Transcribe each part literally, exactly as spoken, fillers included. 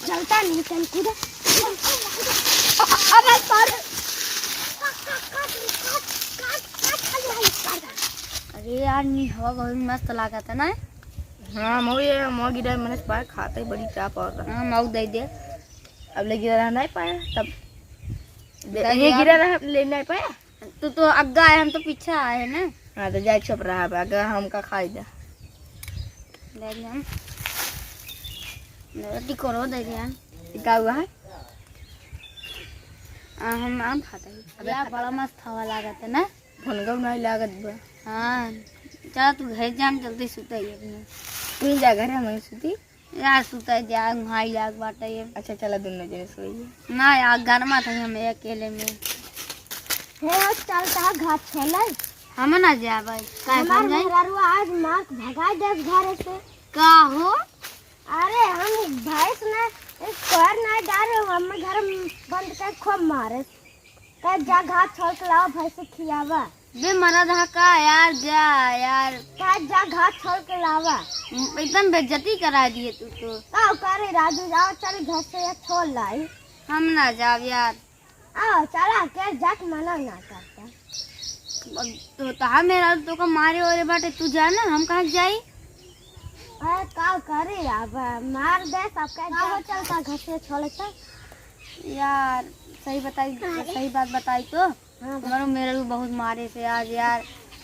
चलता नहीं, चल कूदा। अरे सर। अरे यार, नी हवा बहुत मस्त लागत है ना। हाँ, मऊ ये, मऊ गिरा, मैंने पाया, खाते ही बड़ी चाप और रहा। हाँ, मऊ दे दे। अब ले गिरा नहीं पाया, तब दे, दे ये यार। गिरा रहा, ले नहीं पाया। तू तो आगा आए, हम तो पीछे आए हैं ना। हाँ, तो जाए छुप रहा है, आगा हमका खाई दे। दे दे हम। दे दे, टिकोरो दे दे हम। ये का हुआ है? आ, हम आम खाता ही। अबे यार, खा- बड़ा मस्त हवा लागत है ना? घनघन नहीं लागत बा। हाँ, चला तू घर जा, हम चलते सुते ही अपने। तू ही जा घर, हम ही सुती। यार, सुते जा, वहाँ ही लाग बाटे ये। अच्छा, चला, दोनों जने सोइए। ना यार, गरमा था हम अकेले में। हे, चलता घास खेले। हम ना जाबे, काहे हमार हम जाई? मेहरारू आज मार के भगाई देस घरे से। का हो? अरे, हम भैंस ना, एक पैर ना डारे, हम घर में बंद कर खूब मारे। कहे, "जा घास छोल के लावा, भैंस के खियावा।" बे मरद हा का यार, जा यार। कहे, "जा घास छोल के लावा।" एकदम बेइज्जती करा दिए तू तो। का करे राजू, जाओ चल घर से या छोल लाई। हम ना जाब यार। आओ चला के जाके मना ना करता। अब तो तहा मेरा तो का मारे ओरे बाटे, तू जा ना, हम कहाँ जाई? अरे का करे अब, मार दे सबके। का हो चलता घर से छोल के? यार, सही बताई, अरे। सही बात बताई तो, हाँ, हमारो मेरा भी बहुत मारे से आज यार,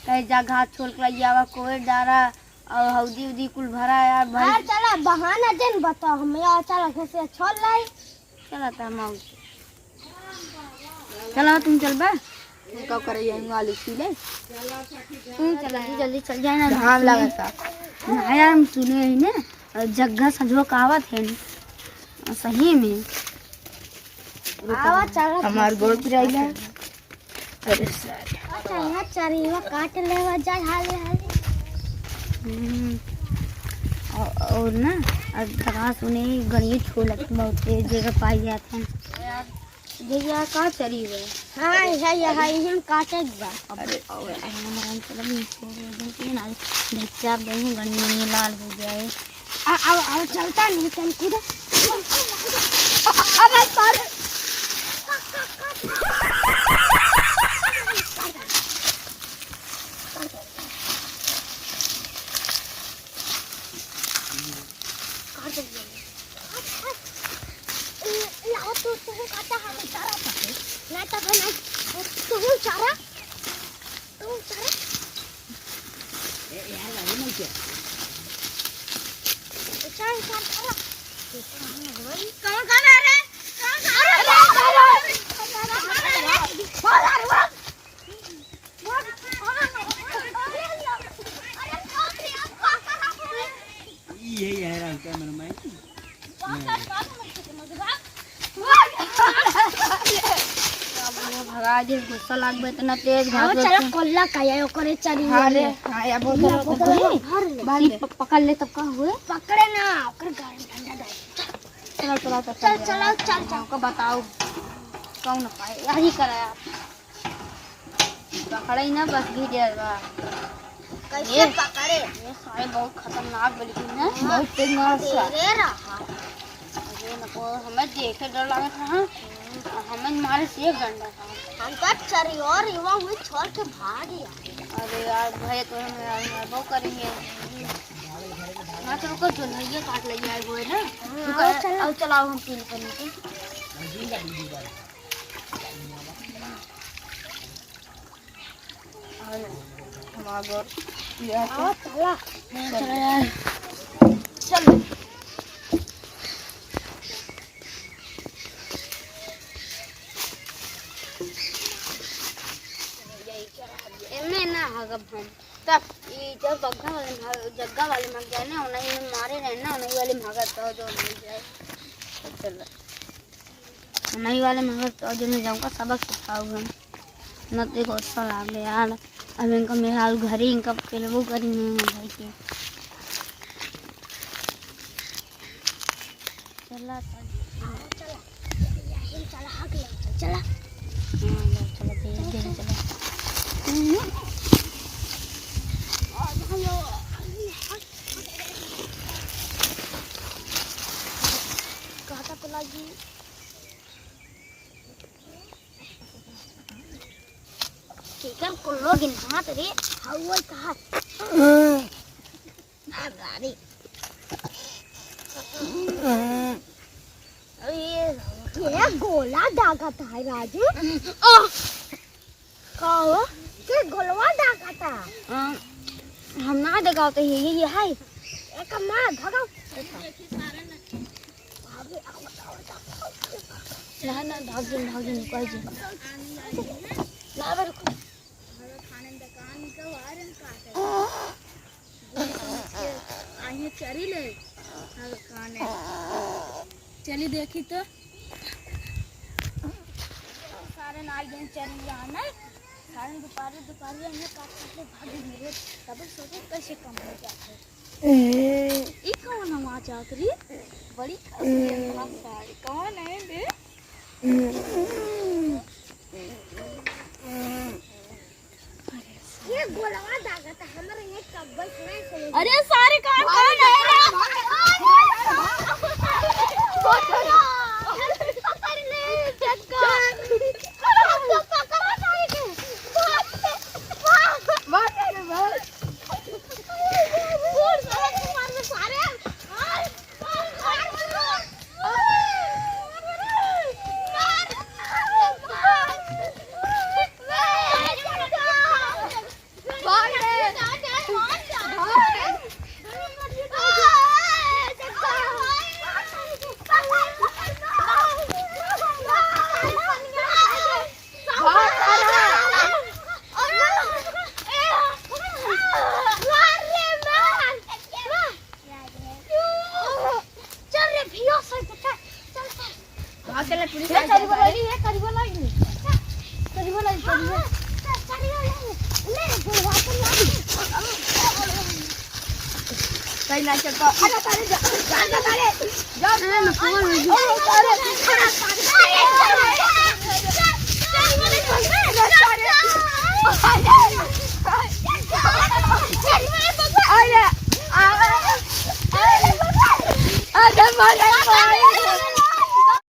कहे जा घास छोल के लइयावा, कोई डारा और हौदी उदी कुल भरा यार भाई। अरे चला, बहाना जिन बताओ, हम यार चला घर से छोल लाई। चला त हम आउत। चला तुम चलबा। का करे ये आलू छीले? तुम चला, जल्दी चल जाए ना। घाम लागत बा। ना यार, हम सुने ही ना, जग्गा सजो कावत है। सही में। आवा, चला। हमार गोड़ पिराइला। अरे सारे। अच्छा, यहाँ चरिया काट लेवा जाए हाले हाले। हम्म। और, और ना, अब घास उन्हें गणिये छोलत बहुत तेज जगह पाई जात है। भैया, का चरी हुआ? हाँ, यही, यही, यही हम काटे के बा। अब अरे। अरे, हमारा हम चलो, नहीं छोड़ दे, देखिए ना, धच्चा अब गई, गणिये में लाल हो जाए। आ, आओ, आओ, चलता नहीं, चल कूदा। अरे, सर। काट दिया। ए, ए, आओ तो, तू काटा, हम चारा पकड़े। ना तो हम, तू चारा। तू चल। ए, यार, गाड़ी नहीं क्या? चल, चल, चल। कौन, कौन आ रहा है? कौन, कौन आ रहा है? ये यार, हमका मरमाई। अब वो भगा दे, गुस्सा लागबे इतना तेज भाग आओ, चला, चल। कोल्ला का है, ओकरे चरी हाँ वाले। रे, हाँ, या बोल, बोल, बोल, बोल, बोल। भर ले। बांध ले। प-, पकड़ ले, तब का हुए? पकड़े ना, ओकर गाड़ी डंडा डाल। चलो, चलो, तो चल, चल, चलो, चल, चल। हमको बताओ, कौन पाए? यही कराया। पकड़े ना, बस भी डर बा। कैसे ये, पकड़े? ये सारे बहुत खतरनाक बिल्कुल है। हाँ, बहुत तेज मार सा। तेरे रहा। अरे नको, हमें देखे डर लागत रहा। हम्म। और हमें मारे से एक डंडा था। हम तो चरी और युवा हुई छोड़ के भाग गया। अरे यार, भैया तो हमें यार मारबो करेंगे। ना तो रुको, जोलहैया काट ले जाए वो है ना। हाँ, रुको, आओ चलो। आओ चलाओ, हम पीले पनीर के। और हमारा गोर ये है। आओ, चला। चल। चला यार। चल। एमे ना हगब हम। तब ई जब बग्गा वाले में, जग्गा वाले में गए ना, उन्हीं में मारे रहे ना, उन्हीं वाले में हगब तो जो मिल जाए। चल। नहीं वाले में अगर तो जो मैं जाऊँगा, सबक सिखाऊँ हम। न तो गुस्सा लाग गया यार। अब इनका मेहरारू घर ही इनका पेलबो करी नहीं है भाई के। चला, चला। चला, चला, चला। हाँ, चला, धीरे, धीरे चला। चला, चला। दिक्कत लगी। केकर कुल्लो गिनात रे, हउवे कहा। अरे। ये गोला दागत है राजू। आह! का हो? के गोलवा दागत है? आ, हम ना दगावते हैं, ये, ये है। एक मार, भगाओ। ना, ना, भाग जिन, भाग जिन, कोई जिन। ना, बे, रुको। आइए चरी ले। हाँ, काने। चली देखी तो। सारे ना आइए चरी जाने। सारे दुपारी, दुपारी आइए काट काट ले भागी मेरे। तब सोचे कैसे कम हो जाते। ई कौन आवाज आत रही? बड़ी खसी भाषा है। कौन है बे? ये गोलवा दागत, हमरे ये कब्बल सुनाई सुनाई। अरे सारे कान कौन है रे? पकड़ ले, चक्का। पकड़ सारे के। मार, मार, मार। बूढ़ सारे के मार में सारे। चल रे भियो से तो चल, चल, चल। हाँ, चल, पुलिस ए, वाले करीबा चल। लागी, ए, करीबा लागी। करीबा लागी, करीबा। चल, करीबा लागी। ले, बुढ़वा के लागी। कहीं ना चल पा। अरे, अरे, जा, जा, जा, अरे। जा। ए, ना, कौन है? अरे, अरे, अरे, अरे।